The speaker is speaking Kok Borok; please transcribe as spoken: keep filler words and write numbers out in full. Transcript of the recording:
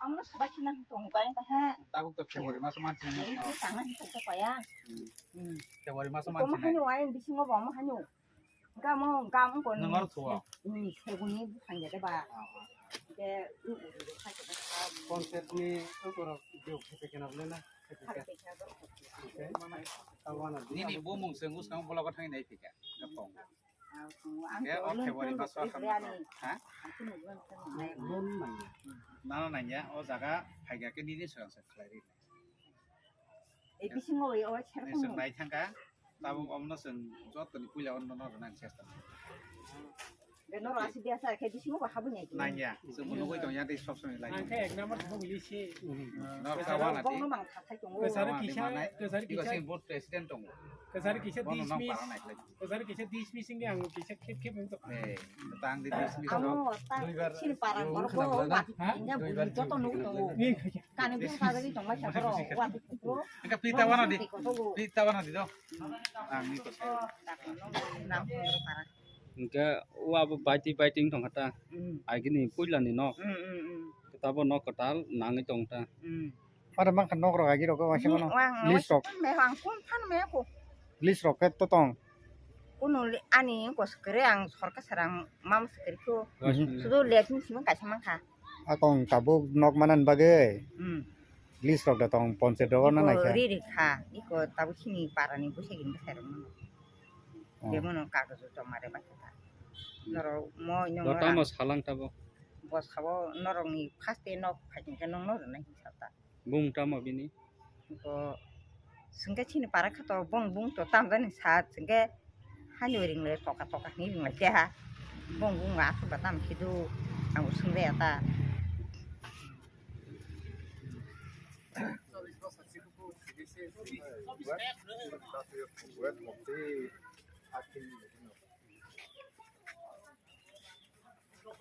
Ang no sabai sina tong bai ta ha. Tabuk to February maso mansi. Ini sanga ni tong bai ya. Hmm. February maso mansi. Kamu hanya wain bisingo bo mo hanyo. Gamo gam ko ni. Nang ar thuwa. Ni seguni bukan jadi ba. De u u u. Konsep ni ukoro jok kete kena bole na. Oke. Tawana. Nini bumung se ngus kang bola ko thang nai pika. Kapong. Ang ya, oke, wali masuk. Ha? Nana nanya, o jaga haiga ke nini soyang se khlai ri. Eh, bisingo, eh, o, serpong. Nai thangka, tabuk omno seng jotoni puila onno no rwnani chesta. Noro asi biasa khe bisingo bo habwi nai. Nanya, seng bo nugui tong ya, tei sob somoi lai. Ang khe ek number thok li se. Noro kawana ti. Bongno mang khathai tongo. Kwcharo kisa, kwcharo kisa. Sing board president tongo. Kwcharo kisa dismiss. Kwcharo kisa dismiss ni ang kisa khep khep wng tong. Eh, tang di dismiss no. Amo ta sini parang baru ko. Nya bulu joto nuk to. Kani bini kagari tong mai sakoro. Wa tu pro. Engka pita wana di. Pita wana di do. Ang ni ko. Nam ko parang. Hingke o abo baiti baiti wng tongkha ta. Agini puilani nok. Tabo nok kwtal nangwi tongkha ta. Aro mankha nok rok agi rok waisa mano. List rok. List rok khe to tong. Kuno ani ko swkre ang sorkar sarang mam swkre ko. Sudo lek ni simi kaisa mankha. Akong tabuk nok manan bagwi. List rok da tong ponche dogo na naikha. Ri ri kha. Iko tabuk sini parani bwsai gini bwsai rok mano. Bemano kagoj joma re bai kha. Norok mo ino. Bo tamo salang tabo. Bo sabo norok ni first day nok phai khe nong no rwnai hinsa ta. Bung tamo bini. Bo sengke chini para kha to bong bung to tam jani sa sengke hani ring le toka toka ni ring le kya. Bong bung asuk ba tam khidu ang sung re ta.